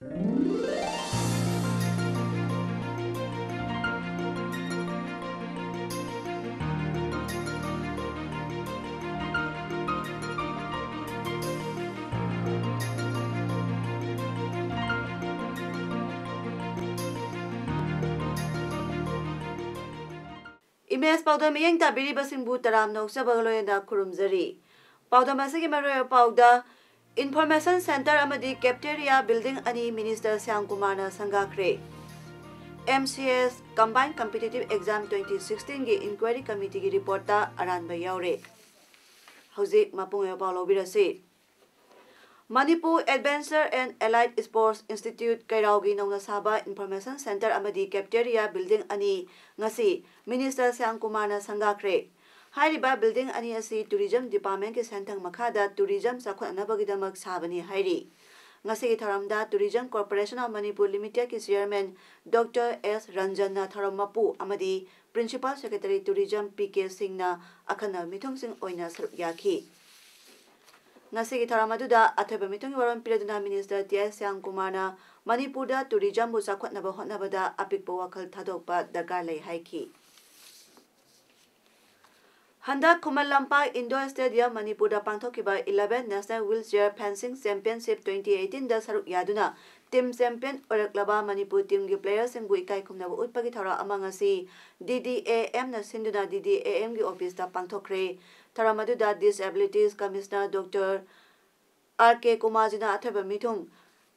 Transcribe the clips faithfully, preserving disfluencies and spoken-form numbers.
Image ꯄꯥꯎꯗꯝ ꯃꯤꯠꯌꯦꯡ ꯇꯥꯕꯤꯔꯤꯕꯁꯤꯡꯕꯨ ꯇꯔꯥꯝꯅ ꯑꯣꯛꯆꯕꯒ ꯂꯣꯏꯅꯅ ꯈꯨꯔꯨꯝꯖꯔꯤ꯫ ꯄꯥꯎꯗꯝ ꯑꯁꯤꯒꯤ ꯃꯔꯨꯑꯣꯏꯕ ꯄꯥꯎꯗ, Information Center ꯑꯃꯗꯤ Cafeteria Building ꯑꯅꯤ Minister ꯁ꯭ꯌꯥꯝ ꯀꯨꯃꯥꯔꯅ ꯁꯪꯒꯥꯈ꯭ꯔꯦ꯫ M C S Combined Competitive Exam twenty sixteen ꯒꯤ Inquiry Committeeꯒꯤ reportꯇ ꯑꯔꯥꯟꯕ ꯌꯥꯎꯔꯦ꯫ ꯍꯧꯖꯤꯛ ꯃꯄꯨꯡ ꯑꯣꯏꯕ ꯄꯥꯎ ꯂꯧꯕꯤꯔꯁꯤ꯫ Manipur Adventure and Allied Sports Institute ꯀꯩꯔꯥꯎꯒꯤ ꯅꯧꯅ ꯁꯥꯕ Information Center ꯑꯃꯗꯤ Cafeteria Building ꯑꯅꯤ ꯉꯁꯤ Minister ꯁ꯭ꯌꯥꯝ ꯀꯨꯃꯥꯔꯅ ꯁꯪꯒꯥꯈ꯭ꯔꯦ꯫ ꯍꯥꯏꯔꯤꯕ building ꯑꯅꯤ ꯑꯁꯤ Tourism Departmentꯀꯤ ꯁꯦꯟꯊꯪ ꯃꯈꯥꯗ tourism ꯆꯥꯎꯈꯠꯅꯅꯕꯒꯤꯗꯃꯛ ꯁꯥꯕꯅꯤ ꯍꯥꯏꯔꯤ꯫ ꯉꯁꯤꯒꯤ ꯊꯧꯔꯝꯗ Tourism Corporation of Manipur Limitedꯀꯤ Chairman Doctor S ꯔꯟꯖꯟꯅ ꯊꯧꯔꯝ ꯃꯄꯨ ꯑꯃꯗꯤ Principal Secretary Tourism P K ꯁꯤꯡꯅ ꯑꯈꯟꯅꯕ ꯃꯤꯊꯨꯡꯁꯤꯡ ꯑꯣꯏꯅ ꯁꯔꯨꯛ ꯌꯥꯈꯤ꯫ ꯉꯁꯤꯒꯤ ꯊꯧꯔꯝ ꯑꯗꯨꯗ ꯑꯊꯣꯏꯕ ꯃꯤꯊꯨꯡꯒꯤ ꯋꯥꯔꯣꯜ ꯄꯤꯔꯗꯨꯅ Minister ꯇꯤ ꯑꯥꯏ ꯁ꯭ꯌꯥꯝ ꯀꯨꯃꯥꯔꯅ ꯃꯅꯤꯄꯨꯔꯗ tourismꯕꯨ ꯆꯥꯎꯈꯠꯅꯕ ꯍꯣꯠꯅꯕꯗ ꯑꯄꯤꯛꯄ ꯋꯥꯈꯜ ꯊꯥꯗꯣꯛꯄ ꯗꯔꯀꯥꯔ ꯂꯩ ꯍꯥꯏꯈꯤ꯫ ꯍꯟꯗꯛ ꯈꯨꯃꯟ ꯂꯝꯄꯥꯛ Indoor Stadium ꯃꯅꯤꯄꯨꯔꯗ ꯄꯥꯡꯊꯣꯛꯈꯤꯕ eleven National Wheelchair Fencing Championship twenty eighteenꯗ ꯁꯔꯨꯛ ꯌꯥꯗꯨꯅ team champion ꯑꯣꯏꯔꯛꯂꯕ ꯃꯅꯤꯄꯨꯔ teamꯒꯤ playerꯁꯤꯡꯕꯨ ꯏꯀꯥꯏ ꯈꯨꯝꯅꯕ ꯎꯠꯄꯒꯤ ꯊꯧꯔꯝ ꯑꯃ ꯉꯁꯤ D D A Mꯅ ꯁꯤꯟꯗꯨꯅ D D A Mꯒꯤ officeꯇ ꯄꯥꯡꯊꯣꯛꯈ꯭ꯔꯦ꯫ ꯊꯧꯔꯝ ꯑꯗꯨꯗ Disabilities Commissioner Doctor R K ꯀꯨꯃꯥꯔꯖꯤꯅ ꯑꯊꯣꯏꯕ ꯃꯤꯊꯨꯡ,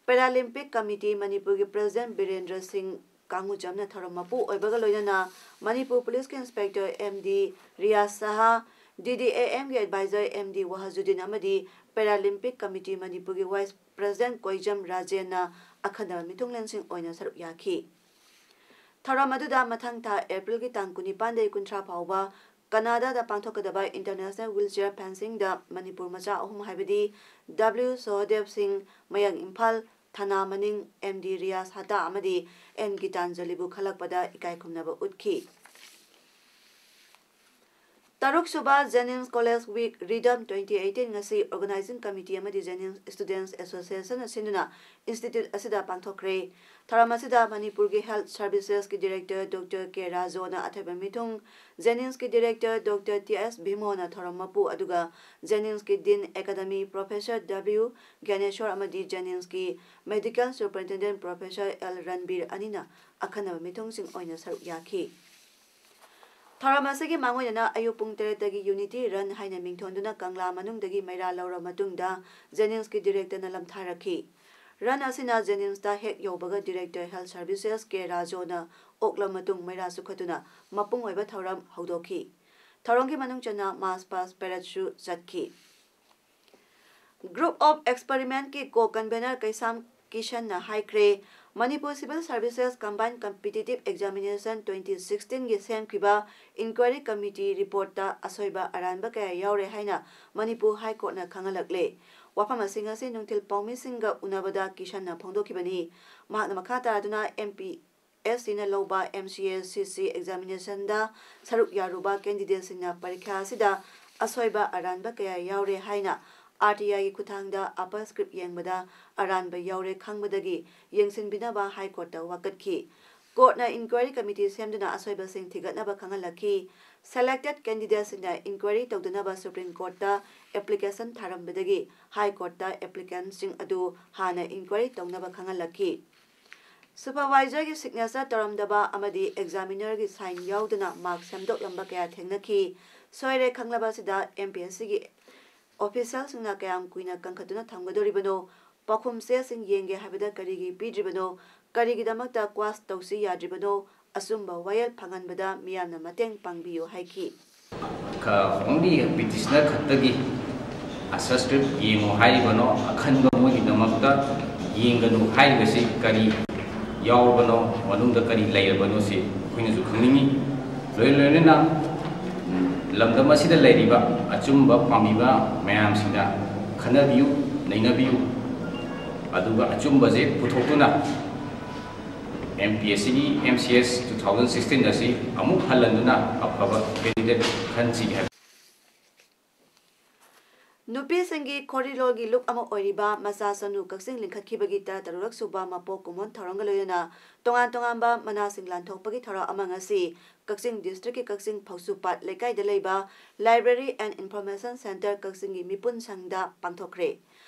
Paralympic Committee ꯃꯅꯤꯄꯨꯔꯒꯤ President ꯕꯤꯔꯦꯟꯗ꯭ꯔ ꯁꯤꯡ ꯀꯥꯡꯉꯨꯆꯝꯅ ꯊꯧꯔꯝ ꯃꯄꯨ ꯑꯣꯏꯕꯒ ꯂꯣꯏꯅꯅ Manipur Policeꯀꯤ Inspector M D Riyaz Shah, D D A Mꯒꯤ Advisor M D ꯋꯥꯍꯖꯨꯗꯤꯟ ꯑꯃꯗꯤ Paralympic Committee ꯃꯅꯤꯄꯨꯔꯒꯤ Vice President ꯀꯣꯏꯖꯝ ꯔꯥꯖꯦꯟꯅ ꯑꯈꯟꯅꯕ ꯃꯤꯊꯨꯡꯂꯦꯟꯁꯤꯡ ꯑꯣꯏꯅ ꯁꯔꯨꯛ ꯌꯥꯈꯤ꯫ ꯊꯧꯔꯝ ꯑꯗꯨꯗ ꯃꯊꯪ ꯊꯥ Aprilꯒꯤ ꯇꯥꯡ ꯀꯨꯟꯅꯤꯄꯥꯟꯗꯒꯤ ꯀꯨꯟꯊ꯭ꯔꯥ ꯐꯥꯎꯕ ꯀꯅꯥꯗꯥꯗ ꯄꯥꯡꯊꯣꯛꯀꯗꯕ International Wheelchair Fencingꯗ ꯃꯅꯤꯄꯨꯔ ꯃꯆꯥ ꯑꯍꯨꯝ ꯍꯥꯏꯕꯗꯤ W ꯁꯍꯗꯦꯕ ꯁꯤꯡ, ꯃꯌꯥꯡ ꯏꯝꯐꯥꯜ ꯊꯅꯥ ꯃꯅꯤꯡ, M D ꯔꯤꯌꯥꯖ ꯍꯇꯥ ꯑꯃꯗꯤ N ꯒꯤꯇꯥꯟꯖꯂꯤꯕꯨ ꯈꯜꯂꯛꯄꯗ ꯏꯀꯥꯏ ꯈꯨꯝꯅꯕ ꯎꯠꯈꯤ꯫ ꯇꯔꯨꯛꯁꯨꯕ JNIMS College Week Rhythm twenty eighteen ꯉꯁꯤ Organizing Committee ꯑꯃꯗꯤ JNIMS Students Association ꯅ ꯁꯤꯟꯗꯨꯅ institute ꯑꯁꯤꯗ ꯄꯥꯡꯊꯣꯛꯈ꯭ꯔꯦ꯫ ꯊꯧꯔꯝ ꯑꯁꯤꯗ ꯃꯅꯤꯄꯨꯔꯒꯤ Health Services ꯀꯤ Director Doctor K ꯔꯥꯖꯣꯅ ꯑꯊꯣꯏꯕ ꯃꯤꯊꯨꯡ, JNIMS ꯀꯤ Director Doctor T S ꯚꯤꯃꯣꯅ ꯊꯧꯔꯝ ꯃꯄꯨ, ꯑꯗꯨꯒ JNIMS ꯀꯤ Dean Academy Professor W ꯒ꯭ꯌꯥꯅꯦꯁꯣꯔ ꯑꯃꯗꯤ JNIMS ꯀꯤ Medical Superintendent Professor L ꯔꯟꯕꯤꯔ ꯑꯅꯤꯅ ꯑꯈꯟꯅꯕ ꯃꯤꯊꯨꯡꯁꯤꯡ ꯑꯣꯏꯅ ꯁꯔꯨꯛ ꯌꯥꯈꯤ꯫ ꯊꯧꯔꯝ ꯑꯁꯤꯒꯤ ꯃꯥꯡꯑꯣꯏꯅꯅ ꯑꯌꯨꯛ ꯄꯨꯡ ꯇꯔꯦꯠꯇꯒꯤ Unity Run ꯍꯥꯏꯅ ꯃꯤꯡꯊꯣꯟꯗꯨꯅ ꯀꯪꯂꯥ ꯃꯅꯨꯡꯗꯒꯤ ꯃꯩꯔꯥ ꯂꯧꯔꯕ ꯃꯇꯨꯡꯗ JNIMS ꯀꯤ Director ꯅ ꯂꯝꯊꯥꯔꯛꯈꯤ꯫ Run ꯑꯁꯤꯅ JNIMS ꯇ ꯍꯦꯛ ꯌꯧꯕꯒ Director Health Services K ꯔꯥꯖꯣꯅ ꯑꯣꯛꯂꯕ ꯃꯇꯨꯡ ꯃꯩꯔꯥ ꯆꯨꯈꯠꯇꯨꯅ ꯃꯄꯨꯡ ꯑꯣꯏꯕ ꯊꯧꯔꯝ ꯍꯧꯗꯣꯛꯈꯤ꯫ ꯊꯧꯔꯝꯒꯤ ꯃꯅꯨꯡ ꯆꯟꯅ March Past Parade ꯁꯨ ꯆꯠꯈꯤ꯫ Group of Experiment ꯀꯤ Co-Convenor ꯀꯩꯁꯥꯝ ꯀꯤꯁꯟꯅ ꯍꯥꯏꯈ꯭ꯔꯦ, Manipur Civil Services Combined Competitive Examination twenty sixteen ꯒꯤ ꯁꯦꯝꯈꯤꯕ Inquiry Committee report ꯇ ꯑꯁꯣꯏꯕ ꯑꯔꯥꯟꯕ ꯀꯌꯥ ꯌꯥꯎꯔꯦ ꯍꯥꯏꯅ ꯃꯅꯤꯄꯨꯔ High Court ꯅ ꯈꯪꯍꯜꯂꯛꯂꯦ꯫ ꯋꯥꯐꯝ ꯑꯁꯤ ꯉꯁꯤ ꯅꯨꯡꯊꯤꯜ ꯄꯥꯎꯃꯤꯁꯤꯡꯒ ꯎꯅꯕꯗ ꯀꯤꯁꯟꯅ ꯐꯣꯡꯗꯣꯛꯈꯤꯕꯅꯤ꯫ ꯃꯍꯥꯛꯅ ꯃꯈꯥ ꯇꯥꯗꯨꯅ M P S C ꯅ ꯂꯧꯕ M C S C C examination ꯗ ꯁꯔꯨꯛ ꯌꯥꯔꯨꯕ candidate ꯁꯤꯡꯅ ꯄꯔꯤꯈ꯭ꯌꯥ ꯑꯁꯤꯗ ꯑꯁꯣꯏꯕ ꯑꯔꯥꯟꯕ ꯀꯌꯥ ꯌꯥꯎꯔꯦ ꯍꯥꯏꯅ R T I ꯒꯤ ꯈꯨꯠꯊꯥꯡꯗ upper script ꯌꯦꯡꯕꯗ ꯑꯔꯥꯟꯕ ꯌꯥꯎꯔꯦ ꯈꯪꯕꯗꯒꯤ ꯌꯦꯡꯁꯤꯟꯕꯤꯅꯕ High Court ꯇ ꯋꯥꯀꯠꯈꯤ꯫ Court ꯅ Inquiry Committee ꯁꯦꯝꯗꯨꯅ ꯑꯁꯣꯏꯕꯁꯤꯡ ꯊꯤꯒꯠꯅꯕ ꯈꯪꯍꯜꯂꯛꯈꯤ꯫ Selected candidate ꯁꯤꯡꯅ inquiry ꯇꯧꯗꯅꯕ Supreme Court ꯇ application ꯊꯥꯔꯝꯕꯗꯒꯤ High Court ꯇ applicant ꯁꯤꯡ ꯑꯗꯨ ꯍꯥꯟꯅ inquiry ꯇꯧꯅꯕ ꯈꯪꯍꯜꯂꯛꯈꯤ꯫ Supervisor ꯒꯤ signature ꯇꯧꯔꯝꯗꯕ ꯑꯃꯗꯤ examiner ꯒꯤ sign ꯌꯥꯎꯗꯅ mark ꯁꯦꯝꯗꯣꯛꯂꯝꯕ ꯀꯌꯥ ꯊꯦꯡꯅꯈꯤ꯫ ꯁꯣꯏꯔꯦ ꯈꯪꯂꯕ ꯑꯁꯤꯗ M P S C ꯒꯤ official ꯁꯤꯡꯅ ꯀꯌꯥꯝ ꯀꯨꯏꯅ ꯀꯟꯈꯠꯇꯨꯅ ꯊꯝꯒꯗꯧꯔꯤꯕꯅꯣ? ꯄꯥꯎꯈꯨꯝ ꯆꯦꯁꯤꯡ ꯌꯦꯡꯒꯦ ꯍꯥꯏꯕꯗ ꯀꯔꯤꯒꯤ ꯄꯤꯗ꯭ꯔꯤꯕꯅꯣ? ꯀꯔꯤꯒꯤꯗꯃꯛꯇ quash ꯇꯧꯁꯤ ꯌꯥꯗ꯭ꯔꯤꯕꯅꯣ? ꯑꯆꯨꯝꯕ ꯋꯥꯌꯦꯜ ꯐꯪꯍꯟꯕꯗ ꯃꯤꯌꯥꯝꯅ ꯃꯇꯦꯡ ꯄꯥꯡꯕꯤꯌꯨ ꯍꯥꯏꯈꯤ꯫ ꯈ-, only petitioner ꯈꯛꯇꯒꯤ answer script ꯌꯦꯡꯉꯨ ꯍꯥꯏꯔꯤꯕꯅꯣ, ꯑꯈꯟꯕ ꯃꯣꯏꯒꯤꯗꯃꯛꯇ ꯌꯦꯡꯒꯅꯨ ꯍꯥꯏꯔꯤꯕꯁꯤ ꯀꯔꯤ ꯌꯥꯎꯔꯕꯅꯣ, ꯃꯅꯨꯡꯗ ꯀꯔꯤ ꯂꯩꯔꯕꯅꯣ ꯁꯤ ꯑꯩꯈꯣꯏꯅꯁꯨ ꯈꯪꯅꯤꯡꯉꯤ꯫ ꯂꯣꯏ ꯂꯣꯏꯅꯅ ꯂꯝꯗꯝ ꯑꯁꯤꯗ ꯂꯩꯔꯤꯕ ꯑꯆꯨꯝꯕ ꯄꯥꯝꯕꯤꯕ ꯃꯌꯥꯝꯁꯤꯡꯅ ꯈꯟꯅꯕꯤꯌꯨ, ꯅꯩꯅꯕꯤꯌꯨ, ꯑꯗꯨꯒ ꯑꯆꯨꯝꯕꯁꯦ ꯄꯨꯊꯣꯛꯇꯨꯅ ꯑꯦꯝ ꯄꯤ ꯑꯦꯁ ꯁꯤꯒꯤ M C S two thousand sixteen ꯑꯁꯤ ꯑꯃꯨꯛ ꯍꯜꯍꯟꯗꯨꯅ ꯑꯐꯕ ꯀꯦꯟꯗꯤꯗꯦꯠ ꯈꯟꯁꯤ ꯍꯥꯏꯕ꯫ ꯅꯨꯄꯤꯁꯤꯡꯒꯤ ꯈꯣꯔꯤꯂꯣꯜꯒꯤ ꯂꯨꯞ ꯑꯃ ꯑꯣꯏꯔꯤꯕ ꯃꯆꯥ ꯆꯅꯨ ꯀꯛꯆꯤꯡ ꯂꯤꯡꯈꯠꯈꯤꯕꯒꯤ ꯇꯔꯥ ꯇꯔꯨꯛ ꯁꯨꯕ ꯃꯄꯣꯛ ꯀꯨꯝꯑꯣꯟ ꯊꯧꯔꯝꯒ ꯂꯣꯏꯅꯅ ꯇꯣꯉꯥꯟ ꯇꯣꯉꯥꯟꯕ ꯃꯅꯥꯁꯤꯡ ꯂꯥꯟꯊꯣꯛꯄꯒꯤ ꯊꯧꯔꯝ ꯑꯃ ꯉꯁꯤ ꯀꯛꯆꯤꯡ ꯗꯤꯁꯇ꯭ꯔꯤꯛꯀꯤ ꯀꯛꯆꯤꯡ ꯐꯧꯁꯨꯄꯥꯠ ꯂꯩꯀꯥꯏꯗ ꯂꯩꯕ Library and Information Centre ꯀꯛꯆꯤꯡꯒꯤ ꯃꯤꯄꯨꯟ ꯁꯪꯗ ꯄꯥꯡꯊꯣꯛꯈ꯭ꯔꯦ꯫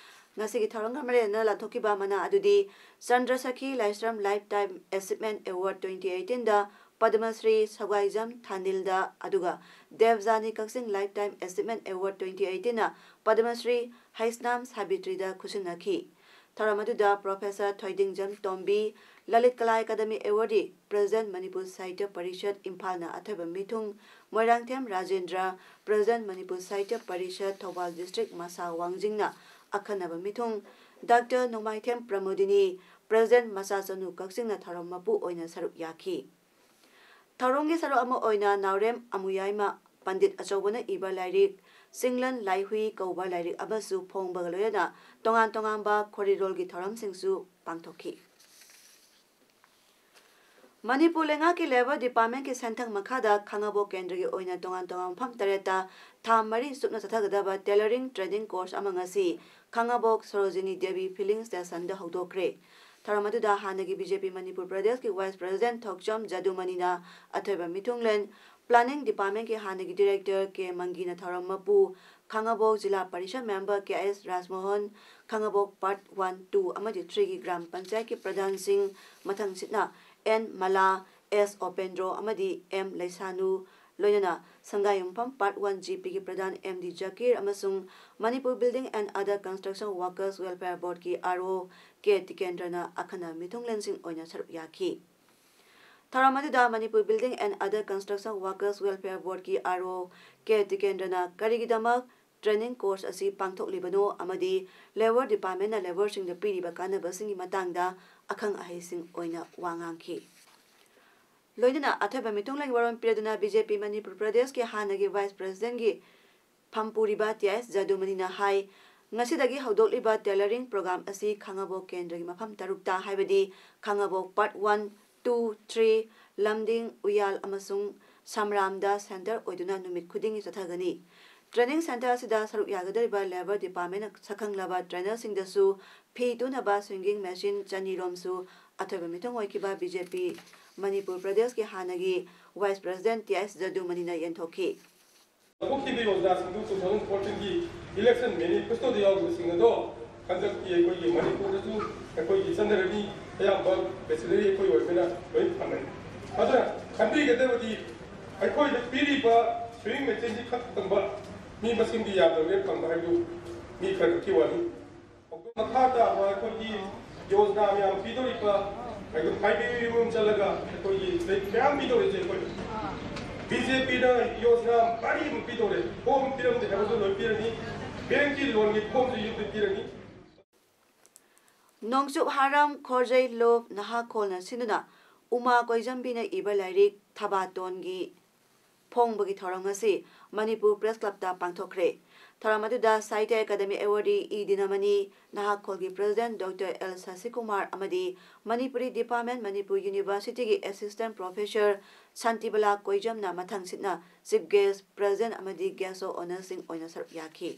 ꯉꯁꯤꯒꯤ ꯊꯧꯔꯝꯒ ꯃꯔꯤ ꯂꯩꯅꯅ ꯂꯥꯟꯊꯣꯛꯈꯤꯕ ꯃꯅꯥ ꯑꯗꯨꯗꯤ ꯆꯟꯗ꯭ꯔꯁꯈꯤ ꯂꯥꯏꯁ꯭ꯔꯝ Lifetime Achievement Award twenty eighteenꯗ Padma Shri ꯁꯒ꯭ꯋꯥꯏꯖꯝ ꯊꯥꯅꯤꯜꯗ, ꯑꯗꯨꯒ ꯗꯦꯕꯖꯥꯅꯤ ꯀꯛꯆꯤꯡ Lifetime Achievement Award twenty eighteenꯅ Padma Shri Heisnam ꯁꯥꯕꯤꯇ꯭ꯔꯤꯗ ꯈꯨꯠꯁꯤꯟꯅꯈꯤ꯫ ꯊꯧꯔꯝ ꯑꯗꯨꯗ Professor ꯊꯣꯏꯗꯤꯡꯖꯝ ꯇꯣꯝꯕꯤ, ꯂꯂꯤꯠ ꯀꯂꯥ academy awardee, President Manipur Sahitya Parishad ꯏꯝꯐꯥꯜꯅ ꯑꯊꯣꯏꯕ ꯃꯤꯊꯨꯡ, Moirangthem Rajendra, President Manipur Sahitya Parishad Thoubal District ꯃꯁꯥ ꯋꯥꯡꯖꯤꯡꯅ ꯑꯈꯟꯅꯕ ꯃꯤꯊꯨꯡ, Doctor ꯅꯣꯡꯃꯥꯏꯊꯦꯝ ꯄ꯭ꯔꯃꯣꯗꯤꯅꯤ, President ꯃꯆꯥ ꯆꯅꯨ ꯀꯛꯆꯤꯡꯅ ꯊꯧꯔꯝ ꯃꯄꯨ ꯑꯣꯏꯅ ꯁꯔꯨꯛ ꯌꯥꯈꯤ꯫ ꯊꯧꯔꯝꯒꯤ ꯁꯔꯨꯛ ꯑꯃ ꯑꯣꯏꯅ ꯅꯥꯎꯔꯦꯝ ꯑꯃꯨꯌꯥꯏꯃ ꯄꯟꯗꯤꯠ ꯑꯆꯧꯕꯅ ꯏꯕ ꯂꯥꯏꯔꯤꯛ ꯆꯤꯡꯂꯟ ꯂꯥꯏꯍꯨꯏ ꯀꯧꯕ ꯂꯥꯏꯔꯤꯛ ꯑꯃꯁꯨ ꯐꯣꯡꯕꯒ ꯂꯣꯏꯅꯅ ꯇꯣꯉꯥꯟ ꯇꯣꯉꯥꯟꯕ ꯈꯣꯔꯤꯂꯣꯜꯒꯤ ꯊꯧꯔꯝꯁꯤꯡꯁꯨ ꯄꯥꯡꯊꯣꯛꯈꯤ꯫ ꯃꯅꯤꯄꯨꯔ ꯂꯩꯉꯥꯛꯀꯤ Labour Departmentꯀꯤ ꯁꯦꯟꯊꯪ ꯃꯈꯥꯗ ꯈꯥꯉꯕꯣꯛ ꯀꯦꯟꯗ꯭ꯔꯒꯤ ꯑꯣꯏꯅ ꯇꯣꯉꯥꯟ ꯇꯣꯉꯥꯟꯕ ꯃꯐꯝ ꯇꯔꯦꯠꯇ ꯊꯥ ꯃꯔꯤ ꯆꯨꯞꯅ ꯆꯠꯊꯒꯗꯕ tailoring training course ꯑꯃ ꯉꯁꯤ ꯈꯥꯉꯕꯣꯛ ꯁꯣꯔꯣꯖꯤꯅꯤ ꯗꯦꯕꯤ filling stationꯗ ꯍꯧꯗꯣꯛꯈ꯭ꯔꯦ꯫ ꯊꯧꯔꯝ ꯑꯗꯨꯗ ꯍꯥꯟꯅꯒꯤ BJP ꯃꯅꯤꯄꯨꯔ ꯄ꯭ꯔꯗꯦꯁꯀꯤ Vice President ꯊꯣꯛꯆꯣꯝ ꯖꯗꯨꯃꯅꯤꯅ ꯑꯊꯣꯏꯕ ꯃꯤꯊꯨꯡꯂꯦꯟ, Planning Departmentꯀꯤ ꯍꯥꯟꯅꯒꯤ Director ꯀꯦ ꯃꯪꯒꯤꯅ ꯊꯧꯔꯝ ꯃꯄꯨ, ꯈꯥꯉꯕꯣꯛ ꯖꯤꯂꯥ ꯄꯔꯤꯁꯗ member ꯀꯦ ꯑꯦꯁ ꯔꯥꯖꯃꯣꯍꯟ, ꯈꯥꯉꯕꯣꯛ Part one, two ꯑꯃꯗꯤ threeꯒꯤ ꯒ꯭ꯔꯥꯝ ꯄꯟꯆꯥꯌꯠꯀꯤ ꯄ꯭ꯔꯙꯥꯟꯁꯤꯡ, ꯃꯊꯪꯁꯤꯠꯅ ꯑꯦꯟ ꯃꯂꯥ, ꯑꯦꯁ ꯑꯣꯄꯦꯟꯗ꯭ꯔꯣ ꯑꯃꯗꯤ ꯑꯦꯝ ꯂꯩꯁꯥꯅꯨ, ꯂꯣꯏꯅꯅ ꯁꯪꯒꯥꯏꯌꯨꯝꯐꯝ Part one GPꯒꯤ ꯄ꯭ꯔꯙꯥꯟ ꯑꯦꯝ ꯗꯤ ꯖꯀꯤꯔ ꯑꯃꯁꯨꯡ Manipur Building and Other Construction Workers Welfare Boardꯀꯤ RO ꯀꯦ ꯇꯤꯀꯦꯟꯗ꯭ꯔꯅ ꯑꯈꯟꯅꯕ ꯃꯤꯊꯨꯡꯂꯦꯟꯁꯤꯡ ꯑꯣꯏꯅ ꯁꯔꯨꯛ ꯌꯥꯈꯤ꯫ ꯊꯧꯔꯝ ꯑꯗꯨꯗ Manipur Building and Other Construction Workers Welfare Boardꯀꯤ RO K ꯇꯤꯀꯦꯟꯗ꯭ꯔꯅ ꯀꯔꯤꯒꯤꯗꯃꯛ training course ꯑꯁꯤ ꯄꯥꯡꯊꯣꯛꯂꯤꯕꯅꯣ ꯑꯃꯗꯤ Labour Departmentꯅ labourꯁꯤꯡꯗ ꯄꯤꯔꯤꯕ ꯀꯥꯟꯅꯕꯁꯤꯡꯒꯤ ꯃꯇꯥꯡꯗ ꯑꯈꯪ ꯑꯍꯩꯁꯤꯡ ꯑꯣꯏꯅ ꯋꯥ ꯉꯥꯡꯈꯤ꯫ ꯂꯣꯏꯅꯅ ꯑꯊꯣꯏꯕ ꯃꯤꯊꯨꯡꯂꯦꯟꯒꯤ ꯋꯥꯔꯣꯜ ꯄꯤꯔꯗꯨꯅ BJP ꯃꯅꯤꯄꯨꯔ ꯄ꯭ꯔꯗꯦꯁꯀꯤ ꯍꯥꯟꯅꯒꯤ Vice Presidentꯀꯤ ꯐꯝ ꯄꯨꯔꯤꯕ ꯇꯤ ꯑꯥꯏ ꯑꯦꯁ ꯖꯗꯨꯃꯅꯤꯅ ꯍꯥꯏ, ꯉꯁꯤꯗꯒꯤ ꯍꯧꯗꯣꯛꯂꯤꯕ tailoring program ꯑꯁꯤ ꯈꯥꯉꯕꯣꯛ ꯀꯦꯟꯗ꯭ꯔꯒꯤ ꯃꯐꯝ ꯇꯔꯨꯛꯇ, ꯍꯥꯏꯕꯗꯤ ꯈꯥꯉꯕꯣꯛ Part One, Two, Three, ꯂꯝꯗꯤꯡ, ꯎꯌꯥꯜ ꯑꯃꯁꯨꯡ ꯁꯝꯔꯥꯝꯗ centre ꯑꯣꯏꯗꯨꯅ ꯅꯨꯃꯤꯠ ꯈꯨꯗꯤꯡꯒꯤ ꯆꯠꯊꯒꯅꯤ꯫ Training centre ꯑꯁꯤꯗ ꯁꯔꯨꯛ ꯌꯥꯒꯗꯧꯔꯤꯕ Labour Departmentꯅ ꯁꯛꯈꯪꯂꯕ trainerꯁꯤꯡꯗꯁꯨ ꯐꯤ ꯇꯨꯅꯕ swinging machine ꯆꯅꯤꯔꯣꯝꯁꯨ ꯑꯊꯣꯏꯕ ꯃꯤꯊꯨꯡ ꯑꯣꯏꯈꯤꯕ BJP ꯃꯅꯤꯄꯨꯔ ꯄ꯭ꯔꯗꯦꯁꯀꯤ ꯍꯥꯟꯅꯒꯤ Vice President ꯇꯤ ꯑꯥꯏ ꯖꯗꯨꯃꯅꯤꯅ ꯌꯦꯟꯊꯣꯛꯈꯤ꯫ ꯂꯧꯊꯣꯛꯈꯤꯕ ꯌꯣꯖꯅꯥꯁꯤꯡꯗꯨ two thousand fourteen ꯒꯤ election manifestoꯗ ꯌꯥꯎꯔꯤꯕꯁꯤꯡ ꯑꯗꯣ ꯍꯟꯗꯛꯇꯤ ꯑꯩꯈꯣꯏꯒꯤ ꯃꯅꯤꯄꯨꯔꯗꯁꯨ ꯑꯩꯈꯣꯏꯒꯤ ꯆꯠꯅꯔꯅꯤ꯫ ꯑꯌꯥꯝꯕ bachelorꯗꯤ ꯑꯩꯈꯣꯏ ꯑꯣꯏꯕꯅ ꯂꯣꯏ ꯐꯪꯉꯦ꯫ ꯑꯗꯨꯅ ꯈꯟꯕꯤꯒꯗꯕꯗꯤ ꯑꯩꯈꯣꯏꯗ ꯄꯤꯔꯤꯕ swinging machineꯁꯤ ꯈꯛ ꯐꯪꯕ ꯃꯤ ꯃꯁꯤꯡꯗꯤ ꯌꯥꯝꯗꯕꯅ ꯐꯪꯕ ꯍꯥꯏꯕꯗꯨ ꯃꯤ ꯈꯔ ꯈꯛꯀꯤ ꯋꯥꯅꯤ꯫ ꯃꯈꯥ ꯇꯥꯕ ꯑꯩꯈꯣꯏꯒꯤ ꯌꯣꯖꯅꯥ ꯃꯌꯥꯝ ꯄꯤꯗꯧꯔꯤꯕ ꯑꯩꯈꯣꯏ ꯍꯥꯏꯕꯤ ꯌꯨꯝ ꯌꯨꯝ ꯆꯠꯂꯒ ꯑꯩꯈꯣꯏꯒꯤ ꯂꯩ ꯃꯌꯥꯝ ꯄꯤꯗꯧꯔꯤꯁꯦ ꯑꯩꯈꯣꯏ BJPꯅ ꯌꯣꯖꯅꯥ ꯃꯔꯤ ꯑꯃ ꯄꯤꯗꯧꯔꯦ꯫ Form ꯄꯤꯔꯝꯗꯦ ꯍꯥꯏꯕꯁꯨ ꯂꯣꯏ ꯄꯤꯔꯅꯤ꯫ Bankꯀꯤ loanꯒꯤ formꯁꯨ ꯌꯨꯝꯗ ꯄꯤꯔꯅꯤ꯫ ꯅꯣꯡꯆꯨꯞ ꯍꯥꯔꯝ ꯈꯣꯔꯖꯩ ꯂꯣꯞ ꯅꯍꯥꯈꯣꯜꯅ ꯁꯤꯟꯗꯨꯅ ꯎꯃꯥ ꯀꯣꯏꯖꯝꯕꯤꯅ ꯏꯕ ꯂꯥꯏꯔꯤꯛ ꯊꯕꯥꯇꯣꯟꯒꯤ ꯐꯣꯡꯕꯒꯤ ꯊꯧꯔꯝ ꯉꯁꯤ ꯃꯅꯤꯄꯨꯔ Press Clubꯇ ꯄꯥꯡꯊꯣꯛꯈ꯭ꯔꯦ꯫ ꯊꯧꯔꯝ ꯑꯗꯨꯗ Sahitya Academy Awardee E ꯗꯤꯅꯃꯅꯤ, ꯅꯍꯥꯈꯣꯜꯒꯤ President Doctor L ꯁꯁꯤꯀꯨꯃꯥꯔ ꯑꯃꯗꯤ Manipuri Department, Manipur Universityꯒꯤ Assistant Professor Shantibala ꯀꯣꯏꯖꯝꯅ ꯃꯊꯪꯁꯤꯠꯅ Chief Guest, President ꯑꯃꯗꯤ Guest of Honourꯁꯤꯡ ꯑꯣꯏꯅ ꯁꯔꯨꯛ ꯌꯥꯈꯤ꯫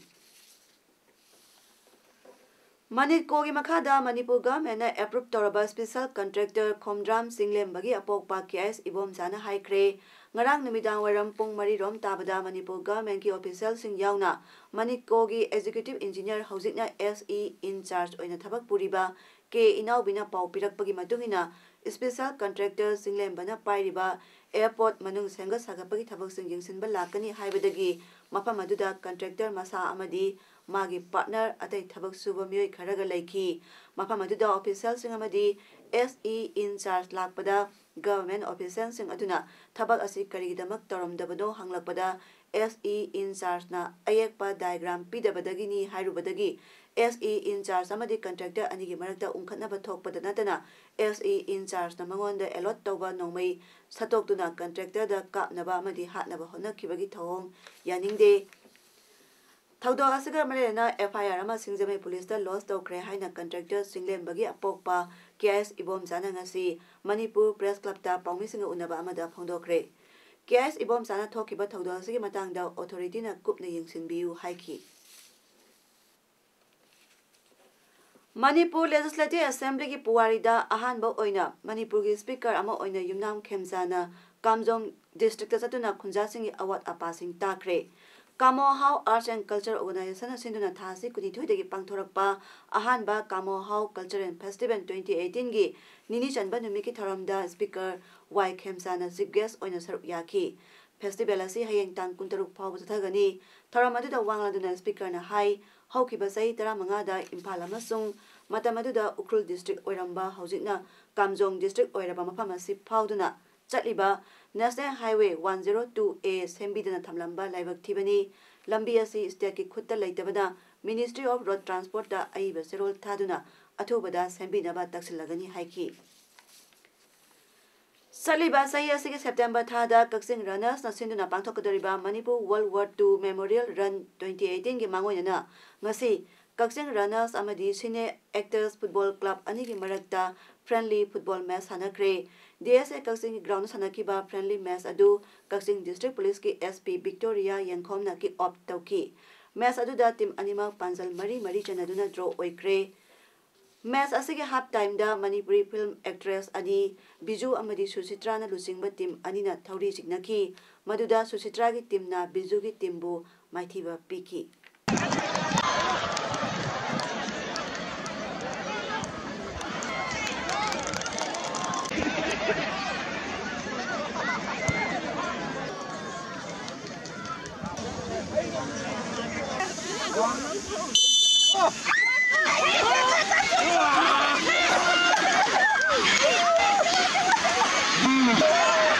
ꯃꯅꯤꯞꯀꯣꯒꯤ ꯃꯈꯥꯗ ꯃꯅꯤꯄꯨꯔ Governmentꯅ approve ꯇꯧꯔꯕ special contractor ꯈꯣꯝꯗ꯭ꯔꯥꯝ ꯆꯤꯡꯂꯦꯝꯕꯒꯤ ꯑꯄꯣꯛꯄ ꯀꯦ ꯑꯦꯁ ꯏꯕꯣꯝꯆꯥꯅ ꯍꯥꯏꯈ꯭ꯔꯦ, ꯉꯔꯥꯡ ꯅꯨꯃꯤꯗꯥꯡ ꯋꯥꯏꯔꯝ ꯄꯨꯡ ꯃꯔꯤ ꯔꯣꯝ ꯇꯥꯕꯗ ꯃꯅꯤꯄꯨꯔ Governmentꯀꯤ officialꯁꯤꯡ ꯌꯥꯎꯅ ꯃꯅꯤꯞꯀꯣꯒꯤ Executive Engineer, ꯍꯧꯖꯤꯛꯅ S E in charge ꯑꯣꯏꯅ ꯊꯕꯛ ꯄꯨꯔꯤꯕ ꯀꯦ ꯏꯅꯥꯎꯕꯤꯅ ꯄꯥꯎ ꯄꯤꯔꯛꯄꯒꯤ ꯃꯇꯨꯡ ꯏꯟꯅ, special contractor ꯆꯤꯡꯂꯦꯝꯕꯅ ꯄꯥꯏꯔꯤꯕ airport ꯃꯅꯨꯡ ꯁꯦꯝꯒꯠ ꯁꯥꯒꯠꯄꯒꯤ ꯊꯕꯛꯁꯤꯡ ꯌꯦꯡꯁꯤꯟꯕ ꯂꯥꯛꯀꯅꯤ ꯍꯥꯏꯕꯗꯒꯤ ꯃꯐꯝ ꯑꯗꯨꯗ contractor ꯃꯁꯥ ꯑꯃꯗꯤ ꯃꯥꯒꯤ partner, ꯑꯇꯩ ꯊꯕꯛ ꯁꯨꯕ ꯃꯤꯑꯣꯏ ꯈꯔꯒ ꯂꯩꯈꯤ꯫ ꯃꯐꯝ ꯑꯗꯨꯗ officialꯁꯤꯡ ꯑꯃꯗꯤ S E in charge ꯂꯥꯛꯄꯗ government officialꯁꯤꯡ ꯑꯗꯨꯅ ꯊꯕꯛ ꯑꯁꯤ ꯀꯔꯤꯒꯤꯗꯃꯛ ꯇꯧꯔꯝꯗꯕꯅꯣ ꯍꯪꯂꯛꯄꯗ, S E in chargeꯅ ꯑꯌꯦꯛꯄ diagram ꯄꯤꯗꯕꯗꯒꯤꯅꯤ ꯍꯥꯏꯔꯨꯕꯗꯒꯤ, S E in charge ꯑꯃꯗꯤ contractor ꯑꯅꯤꯒꯤ ꯃꯔꯛꯇ ꯎꯪꯈꯠꯅꯕ ꯊꯣꯛꯄꯗ ꯅꯠꯇꯅ, S E in chargeꯅ ꯃꯉꯣꯟꯗ allot ꯇꯧꯕ ꯅꯣꯡꯃꯩ ꯁꯠꯇꯣꯛꯇꯨꯅ contractorꯗ ꯀꯥꯞꯅꯕ ꯑꯃꯗꯤ ꯍꯥꯠꯅꯕ ꯍꯣꯠꯅꯈꯤꯕꯒꯤ ꯊꯧꯑꯣꯡ ꯌꯥꯅꯤꯡꯗꯦ꯫ ꯊꯧꯗꯣꯛ ꯑꯁꯤꯒ ꯃꯔꯤ ꯂꯩꯅꯅ F I R ꯑꯃ ꯁꯤꯡꯖꯃꯩ ꯄꯨꯂꯤꯁꯇ ꯂꯣꯗꯖ ꯇꯧꯈ꯭ꯔꯦ ꯍꯥꯏꯅ ꯀꯟꯇ꯭ꯔꯦꯛꯇꯔ ꯆꯤꯡꯂꯦꯝꯕꯒꯤ ꯑꯄꯣꯛꯄ K S ꯏꯕꯣꯝꯆꯥꯅ ꯉꯁꯤ ꯃꯅꯤꯄꯨꯔ ꯄ꯭ꯔꯦꯁ ꯀ꯭ꯂꯕꯇ ꯄꯥꯎꯃꯤꯁꯤꯡꯒ ꯎꯅꯕ ꯑꯃꯗ ꯐꯣꯡꯗꯣꯛꯈ꯭ꯔꯦ꯫ K S ꯏꯕꯣꯝꯆꯥꯅ ꯊꯣꯛꯈꯤꯕ ꯊꯧꯗꯣꯛ ꯑꯁꯤꯒꯤ ꯃꯇꯥꯡꯗ ꯑꯣꯊꯣꯔꯤꯇꯤꯅ ꯀꯨꯞꯅ ꯌꯦꯡꯁꯤꯟꯕꯤꯌꯨ ꯍꯥꯏꯈꯤ꯫ ꯃꯅꯤꯄꯨꯔ ꯂꯦꯖꯤꯁꯂꯦꯇꯤꯚ ꯑꯦꯁꯦꯝꯕ꯭ꯂꯤꯒꯤ ꯄꯨꯋꯥꯔꯤꯗ ꯑꯍꯥꯟꯕ ꯑꯣꯏꯅ ꯃꯅꯤꯄꯨꯔꯒꯤ ꯁ꯭ꯄꯤꯀꯔ ꯑꯃ ꯑꯣꯏꯅ ꯌꯨꯝꯅꯥꯝ ꯈꯦꯝꯆꯥꯅ ꯀꯥꯝꯖꯣꯡ ꯗꯤꯁꯇ꯭ꯔꯤꯛꯇ ꯆꯠꯇꯨꯅ ꯈꯨꯟꯖꯥꯁꯤꯡꯒꯤ ꯑꯋꯥꯠ ꯑꯄꯥꯁꯤꯡ ꯇꯥꯈ꯭ꯔꯦ꯫ ꯀꯥꯃꯣ ꯍꯥꯎ ꯑꯥꯔꯠꯁ ꯑꯦꯟ ꯀꯜꯆꯔ ꯑꯣꯔꯒꯅꯥꯏꯖꯦꯁꯟꯅ ꯁꯤꯟꯗꯨꯅ ꯊꯥ ꯑꯁꯤ ꯀꯨꯟꯅꯤꯊꯣꯏꯗꯒꯤ ꯄꯥꯡꯊꯣꯔꯛꯄ ꯑꯍꯥꯟꯕ ꯀꯥꯃꯣ ꯍꯥꯎ ꯀꯜꯆꯔꯦꯜ ꯐꯦꯁꯇꯤꯚꯦꯜ twenty eighteenꯒꯤ ꯅꯤꯅꯤ ꯆꯟꯕ ꯅꯨꯃꯤꯠꯀꯤ ꯊꯧꯔꯝꯗ ꯁ꯭ꯄꯤꯀꯔ ꯋꯥꯏ ꯈꯦꯝꯆꯥꯅ ꯆꯤꯐ ꯒꯦꯁ ꯑꯣꯏꯅ ꯁꯔꯨꯛ ꯌꯥꯈꯤ꯫ ꯐꯦꯁꯇꯤꯚꯦꯜ ꯑꯁꯤ ꯍꯌꯦꯡ ꯇꯥꯡ ꯀꯨꯟꯇꯔꯨꯛ ꯐꯥꯎꯕ ꯆꯠꯊꯒꯅꯤ꯫ ꯊꯧꯔꯝ ꯑꯗꯨꯗ ꯋꯥ ꯉꯥꯡꯗꯨꯅ ꯁ꯭ꯄꯤꯀꯔꯅ ꯍꯥꯏ, ꯍꯧꯈꯤꯕ ꯆꯍꯤ ꯇꯔꯥꯃꯉꯥꯗ ꯏꯝꯐꯥꯜ ꯑꯃꯁꯨꯡ ꯃꯇꯝ ꯑꯗꯨꯗ ꯎꯈ꯭ꯔꯨꯜ ꯗꯤꯁꯇ꯭ꯔꯤꯛ ꯑꯣꯏꯔꯝꯕ ꯍꯧꯖꯤꯛꯅ ꯀꯥꯝꯖꯣꯡ ꯗꯤꯁꯇ꯭ꯔꯤꯛ ꯑꯣꯏꯔꯕ ꯃꯐꯝ ꯑꯁꯤ ꯐꯥꯎꯗꯨꯅ ꯆꯠꯂꯤꯕ National Highway one zero two A ꯁꯦꯝꯕꯤꯗꯅ ꯊꯝꯂꯝꯕ ꯂꯥꯏꯕꯛ ꯊꯤꯕꯅꯤ꯫ ꯂꯝꯕꯤ ꯑꯁꯤ ꯁ꯭ꯇꯦꯠꯀꯤ ꯈꯨꯠꯇ ꯂꯩꯇꯕꯅ Ministry of Road Transportꯇ ꯑꯏꯕ ꯆꯦꯔꯣꯜ ꯊꯥꯗꯨꯅ ꯑꯊꯨꯕꯗ ꯁꯦꯝꯕꯤꯅꯕ ꯇꯛꯁꯤꯜꯂꯒꯅꯤ ꯍꯥꯏꯈꯤ꯫ ꯆꯠꯂꯤꯕ ꯆꯍꯤ ꯑꯁꯤꯒꯤ ꯁꯦꯞꯇꯦꯝꯕꯔ ꯊꯥꯗ ꯀꯛꯆꯤꯡ ꯔꯅꯔꯁꯅ ꯁꯤꯟꯗꯨꯅ ꯄꯥꯡꯊꯣꯛꯀꯗꯧꯔꯤꯕ Manipur World War two Memorial Run twenty eighteenꯒꯤ ꯃꯥꯡꯑꯣꯏꯅꯅ ꯉꯁꯤ ꯀꯛꯆꯤꯡ ꯔꯅꯔꯁ ꯑꯃꯗꯤ ꯁꯤꯅꯦ ꯑꯦꯛꯇꯔꯁ ꯐꯨꯠꯕꯣꯜ ꯀ꯭ꯂꯕ ꯑꯅꯤꯒꯤ ꯃꯔꯛꯇ ꯐ꯭ꯔꯦꯟꯂꯤ ꯐꯨꯠꯕꯣꯜ ꯃꯦꯆ ꯁꯥꯟꯅꯈ꯭ꯔꯦ꯫ D S A ꯀꯛꯆꯤꯡꯒꯤ ꯒ꯭ꯔꯥꯎꯟꯗ ꯁꯥꯟꯅꯈꯤꯕ ꯐ꯭ꯔꯦꯟꯂꯤ ꯃꯦꯆ ꯑꯗꯨ ꯀꯛꯆꯤꯡ ꯗꯤꯁꯇ꯭ꯔꯤꯛ ꯄꯨꯂꯤꯁꯀꯤ S P ꯕꯤꯛꯇꯣꯔꯤꯌꯥ ꯌꯦꯡꯈꯣꯝꯅ ꯀꯤꯛ ꯑꯣꯐ ꯇꯧꯈꯤ꯫ ꯃꯦꯆ ꯑꯗꯨꯗ ꯇꯤꯝ ꯑꯅꯤꯃꯛ ꯄꯥꯟꯖꯜ ꯃꯔꯤ ꯃꯔꯤ ꯆꯟꯅꯗꯨꯅ ꯗ꯭ꯔꯣ ꯑꯣꯏꯈ꯭ꯔꯦ꯫ ꯃꯦꯆ ꯑꯁꯤꯒꯤ ꯍꯥꯐ ꯇꯥꯏꯝꯗ ꯃꯅꯤꯄꯨꯔꯤ ꯐꯤꯜꯝ ꯑꯦꯛꯇ꯭ꯔꯦꯁ ꯑꯅꯤ, ꯕꯤꯖꯨ ꯑꯃꯗꯤ ꯁꯨꯁꯤꯇ꯭ꯔꯥꯅ ꯂꯨꯆꯤꯡꯕ ꯇꯤꯝ ꯑꯅꯤꯅ ꯊꯧꯔꯤ ꯆꯤꯡꯅꯈꯤ꯫ ꯃꯗꯨꯗ ꯁꯨꯁꯤꯇ꯭ꯔꯥꯒꯤ ꯇꯤꯝꯅ ꯕꯤꯖꯨꯒꯤ ꯇꯤꯝꯕꯨ ꯃꯥꯏꯊꯤꯕ ꯄꯤꯈꯤ꯫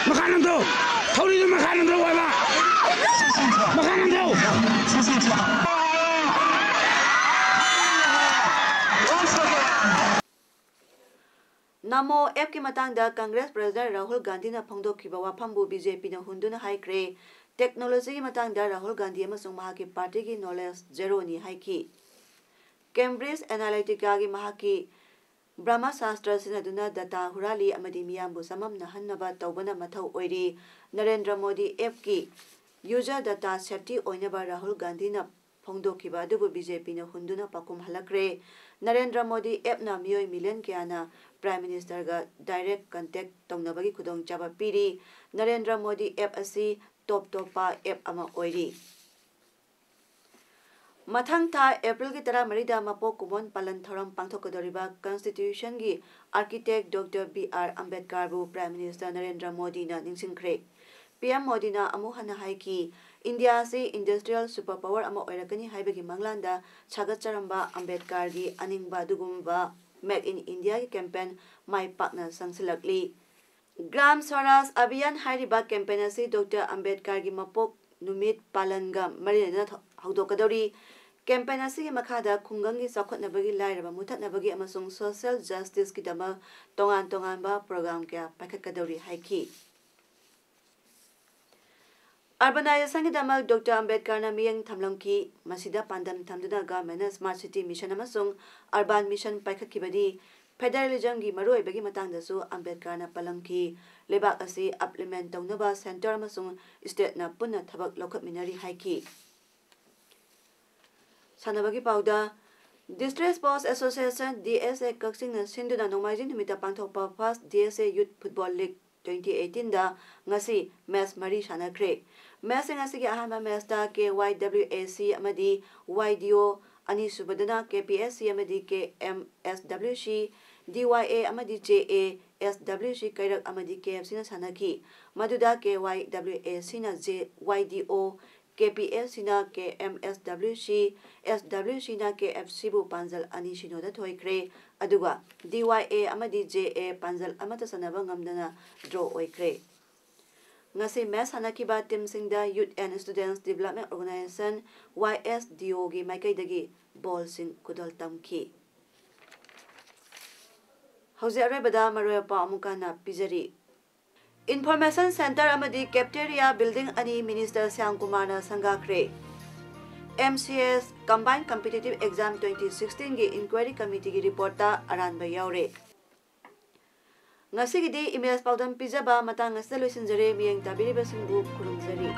ꯃꯈꯥ ꯅꯝꯊꯧ! ꯊꯧꯔꯤꯗꯨ ꯃꯈꯥ ꯅꯝꯊꯧ ꯍꯥꯏꯕ! ꯃꯈꯥ ꯅꯝꯊꯧ! ꯅꯃꯣ ꯑꯦꯞꯀꯤ ꯃꯇꯥꯡꯗ ꯀꯪꯒ꯭ꯔꯦꯁ ꯄ꯭ꯔꯦꯁꯤꯗꯦꯟꯠ ꯔꯥꯍꯨꯜ ꯒꯥꯟꯙꯤꯅ ꯐꯣꯡꯗꯣꯛꯈꯤꯕ ꯋꯥꯐꯝꯕꯨ BJPꯅ ꯍꯨꯟꯗꯨꯅ ꯍꯥꯏꯈ꯭ꯔꯦ꯫ ꯇꯦꯛꯅꯣꯂꯣꯖꯤꯒꯤ ꯃꯇꯥꯡꯗ ꯔꯥꯍꯨꯜ ꯒꯥꯟꯙꯤ ꯑꯃꯁꯨꯡ ꯃꯍꯥꯛꯀꯤ ꯄꯥꯔꯇꯤꯒꯤ ꯅꯣꯂꯦꯖ ꯖꯦꯔꯣꯅꯤ ꯍꯥꯏꯈꯤ꯫ ꯀꯦꯝꯕ꯭ꯔꯤꯖ ꯑꯦꯅꯥꯂꯥꯏꯇꯤꯀꯥꯒꯤ ꯃꯍꯥꯛꯀꯤ ꯕ꯭ꯔꯍꯃ ꯁꯥꯁꯇ꯭ꯔ ꯁꯤꯖꯤꯟꯅꯗꯨꯅ ꯗꯇꯥ ꯍꯨꯔꯥꯜꯂꯤ ꯑꯃꯗꯤ ꯃꯤꯌꯥꯝꯕꯨ ꯆꯃꯝꯅꯍꯟꯅꯕ ꯇꯧꯕꯅ ꯃꯊꯧ ꯑꯣꯏꯔꯤ꯫ ꯅꯔꯦꯟꯗ꯭ꯔ ꯃꯣꯗꯤ ꯑꯦꯞꯀꯤ ꯌꯨꯖꯔ ꯗꯇꯥ ꯁꯦꯐꯇꯤ ꯑꯣꯏꯅꯕ ꯔꯥꯍꯨꯜ ꯒꯥꯟꯙꯤꯅ ꯐꯣꯡꯗꯣꯛꯈꯤꯕ ꯑꯗꯨꯕꯨ ꯕꯤ ꯖꯦ ꯄꯤꯅ ꯍꯨꯟꯗꯨꯅ ꯄꯥꯎꯈꯨꯝ ꯍꯜꯂꯛꯈ꯭ꯔꯦ꯫ ꯅꯔꯦꯟꯗ꯭ꯔ ꯃꯣꯗꯤ ꯑꯦꯞꯅ ꯃꯤꯑꯣꯏ ꯃꯤꯂꯤꯌꯟ ꯀꯌꯥꯅ ꯄ꯭ꯔꯥꯏꯝ ꯃꯤꯅꯤꯁꯇꯔꯒ ꯗꯥꯏꯔꯦꯛ ꯀꯟꯇꯦꯛ ꯇꯧꯅꯕꯒꯤ ꯈꯨꯗꯣꯡꯆꯥꯕ ꯄꯤꯔꯤ꯫ ꯅꯔꯦꯟꯗ꯭ꯔ ꯃꯣꯗꯤ ꯑꯦꯞ ꯑꯁꯤ ꯇꯣꯞ ꯇꯣꯞꯄ ꯑꯦꯞ ꯑꯃ ꯑꯣꯏꯔꯤ꯫ ꯃꯊꯪ ꯊꯥ ꯑꯦꯄ꯭ꯔꯤꯜꯒꯤ ꯇꯔꯥꯃꯔꯤꯗ ꯃꯄꯣꯛ ꯀꯨꯝꯑꯣꯟ ꯄꯥꯂꯟ ꯊꯧꯔꯝ ꯄꯥꯡꯊꯣꯛꯀꯗꯧꯔꯤꯕ ꯀꯟꯁꯇꯤꯇ꯭ꯌꯨꯁꯟꯒꯤ ꯑꯥꯔꯀꯤꯇꯦꯛ ꯗꯣꯛꯇꯔ ꯕꯤ ꯑꯥꯔ ꯑꯝꯕꯦꯗꯀꯔꯕꯨ ꯄ꯭ꯔꯥꯏꯝ ꯃꯤꯅꯤꯁꯇꯔ ꯅꯔꯦꯟꯗ꯭ꯔ ꯃꯣꯗꯤꯅ ꯅꯤꯡꯁꯤꯡꯈ꯭ꯔꯦ꯫ ꯄꯤ ꯑꯦꯝ ꯃꯣꯗꯤꯅ ꯑꯃꯨꯛ ꯍꯟꯅ ꯍꯥꯏꯈꯤ, ꯏꯟꯗꯤꯌꯥ ꯑꯁꯤ ꯏꯟꯗꯁꯇ꯭ꯔꯤꯌꯦꯜ ꯁꯨꯄꯔ ꯄꯥꯋꯔ ꯑꯃ ꯑꯣꯏꯔꯛꯀꯅꯤ ꯍꯥꯏꯕꯒꯤ ꯃꯪꯂꯥꯟꯗ ꯁꯥꯒꯠꯆꯔꯝꯕ ꯑꯝꯕꯦꯗꯀꯔꯒꯤ ꯑꯅꯤꯡꯕ ꯑꯗꯨꯒꯨꯝꯕ ꯃꯦꯛ ꯏꯟ ꯏꯟꯗꯤꯌꯥꯒꯤ ꯀꯦꯝꯄꯦꯟ ꯃꯥꯏ ꯄꯥꯛꯅ ꯆꯪꯁꯤꯜꯂꯛꯂꯤ꯫ ꯒ꯭ꯔꯥꯝ ꯁ꯭ꯋꯔꯥꯖ ꯑꯚꯤꯌꯥꯟ ꯍꯥꯏꯔꯤꯕ ꯀꯦꯝꯄꯦꯟ ꯑꯁꯤ ꯗꯣꯛꯇꯔ ꯑꯝꯕꯦꯗꯀꯔꯒꯤ ꯃꯄꯣꯛ ꯅꯨꯃꯤꯠ ꯄꯥꯂꯟꯒ ꯃꯔꯤ ꯂꯩꯅꯅ ꯊ-, ꯍꯧꯗꯣꯛꯀꯗꯧꯔꯤ꯫ ꯀꯦꯝꯄꯦꯟ ꯑꯁꯤꯒꯤ ꯃꯈꯥꯗ ꯈꯨꯡꯒꯪꯒꯤ ꯆꯥꯎꯈꯠꯅꯕꯒꯤ, ꯂꯥꯏꯔꯕ ꯃꯨꯊꯠꯅꯕꯒꯤ ꯑꯃꯁꯨꯡ ꯁꯣꯁꯤꯌꯦꯜ ꯖꯁꯇꯤꯁꯀꯤꯗꯃꯛ ꯇꯣꯉꯥꯟ ꯇꯣꯉꯥꯟꯕ ꯄ꯭ꯔꯣꯒ꯭ꯔꯥꯝ ꯀꯌꯥ ꯄꯥꯏꯈꯠꯀꯗꯧꯔꯤ ꯍꯥꯏꯈꯤ꯫ ꯑꯔꯕꯅꯥꯏꯖꯦꯁꯟꯒꯤꯗꯃꯛ ꯗꯣꯛꯇꯔ ꯑꯝꯕꯦꯗꯀꯔꯅ ꯃꯤꯠꯌꯦꯡ ꯊꯝꯂꯝꯈꯤ꯫ ꯃꯁꯤꯗ ꯄꯥꯟꯗꯝ ꯊꯝꯗꯨꯅ ꯒꯚꯔꯟꯃꯦꯟꯠꯅ ꯁ꯭ꯃꯥꯔꯠ ꯁꯤꯇꯤ ꯃꯤꯁꯟ ꯑꯃꯁꯨꯡ ꯑꯔꯕꯥꯟ ꯃꯤꯁꯟ ꯄꯥꯏꯈꯠꯈꯤꯕꯗꯤ ꯐꯦꯗꯔꯦꯂꯤꯖꯝꯒꯤ ꯃꯔꯨꯑꯣꯏꯕꯒꯤ ꯃꯇꯥꯡꯗꯁꯨ ꯑꯝꯕꯦꯗꯀꯔꯅ ꯄꯜꯂꯝꯈꯤ꯫ ꯂꯩꯕꯥꯛ ꯑꯁꯤ ꯑꯞꯂꯤꯃꯦꯟꯠ ꯇꯧꯅꯕ ꯁꯦꯟꯇꯔ ꯑꯃꯁꯨꯡ ꯁ꯭ꯇꯦꯠꯅ ꯄꯨꯟꯅ ꯊꯕꯛ ꯂꯧꯈꯠꯃꯤꯟꯅꯔꯤ ꯍꯥꯏꯈꯤ꯫ ꯁꯥꯟꯅꯕꯒꯤ ꯄꯥꯎꯗ, district sports association, D S A, ꯀꯛꯆꯤꯡꯅ ꯁꯤꯟꯗꯨꯅ ꯅꯣꯡꯃꯥꯏꯖꯤꯡ ꯅꯨꯃꯤꯠꯇ ꯄꯥꯡꯊꯣꯛꯄ first D S A youth football league twenty ꯑꯩꯠꯇꯤꯟꯗ ꯉꯁꯤ ꯃꯦꯆ ꯃꯔꯤ ꯁꯥꯟꯅꯈ꯭ꯔꯦ꯫ ꯃꯦꯆꯁꯤꯡ ꯑꯁꯤꯒꯤ ꯑꯍꯥꯟꯕ ꯃꯦꯆꯇ ꯀꯦ ꯋꯥꯏ ꯗꯕ꯭ꯂꯤꯎ ꯑꯦ ꯁꯤ ꯑꯃꯗꯤ ꯋꯥꯏ ꯗꯤ ꯑꯣ, ꯑꯅꯤꯁꯨꯕꯗꯅ ꯀꯦ ꯄꯤ ꯑꯦꯁ ꯁꯤ ꯑꯃꯗꯤ ꯀꯦ ꯑꯦꯝ ꯑꯦꯁ ꯗꯕ꯭ꯂꯤꯎ ꯁꯤ, ꯗꯤ ꯋꯥꯏ ꯑꯦ ꯑꯃꯗꯤ ꯖꯦ ꯑꯦ ꯑꯦꯁ ꯗꯕ꯭ꯂꯤꯎ ꯁꯤ ꯀꯩꯔꯛ ꯑꯃꯗꯤ ꯀꯦ ꯑꯦꯐ ꯁꯤꯅ ꯁꯥꯟꯅꯈꯤ꯫ ꯃꯗꯨꯗ ꯀꯦ ꯋꯥꯏ ꯗꯕ꯭ꯂꯤꯎ ꯑꯦ ꯁꯤꯅ ꯖꯦ ꯋꯥꯏ ꯗꯤ ꯑꯣ, ꯀꯦ ꯄꯤ ꯑꯦꯐ ꯁꯤꯅ ꯀꯦ ꯑꯦꯝ ꯑꯦꯁ ꯗꯕ꯭ꯂꯤꯎ ꯁꯤ, ꯑꯦꯁ ꯗꯕ꯭ꯂꯤꯎ ꯁꯤꯅ ꯀꯦ ꯑꯦꯐ ꯁꯤꯕꯨ ꯄꯥꯟꯖꯜ ꯑꯅꯤ ꯁꯤꯅꯣꯗ ꯊꯣꯏꯈ꯭ꯔꯦ꯫ ꯑꯗꯨꯒ ꯗꯤ ꯋꯥꯏ ꯑꯦ ꯑꯃꯗꯤ ꯖꯦ ꯑꯦ ꯄꯥꯟꯖꯜ ꯑꯃꯠꯇ ꯆꯟꯅꯕ ꯉꯝꯗꯅ ꯗ꯭ꯔꯣ ꯑꯣꯏꯈ꯭ꯔꯦ꯫ ꯉꯁꯤ ꯃꯦꯆ ꯁꯥꯟꯅꯈꯤꯕ ꯇꯤꯝꯁꯤꯡꯗ Youth and Students Development Organisation, Y S D ꯑꯣꯒꯤ ꯃꯥꯏꯀꯩꯗꯒꯤ ꯕꯣꯜꯁꯤꯡ ꯈꯨꯗꯣꯜ ꯇꯝꯈꯤ꯫ ꯍꯧꯖꯤꯛ ꯑꯔꯣꯏꯕꯗ ꯃꯔꯨꯑꯣꯏꯕ ꯄꯥꯎ ꯑꯃꯨꯛ ꯍꯟꯅ ꯄꯤꯖꯔꯤ꯫ Information Center ꯑꯃꯗꯤ Cafeteria Building ꯑꯅꯤ Minister ꯁ꯭ꯌꯥꯝ ꯀꯨꯃꯥꯔꯅ ꯁꯪꯒꯥꯈ꯭ꯔꯦ꯫ M C S Combined Competitive Exam twenty sixteen ꯒꯤ Inquiry Committee ꯒꯤ report ꯇ ꯑꯔꯥꯟꯕ ꯌꯥꯎꯔꯦ꯫ ꯉꯁꯤꯒꯤꯗꯤ emails ꯄꯥꯎꯗꯝ ꯄꯤꯖꯕ ꯃꯇꯥꯡ ꯑꯁꯤꯗ ꯂꯣꯏꯁꯤꯟꯖꯔꯦ꯫ ꯃꯤꯠꯌꯦꯡ ꯇꯥꯕꯤꯔꯤꯕꯁꯤꯡꯕꯨ ꯈꯨꯔꯨꯝꯖꯔꯤ꯫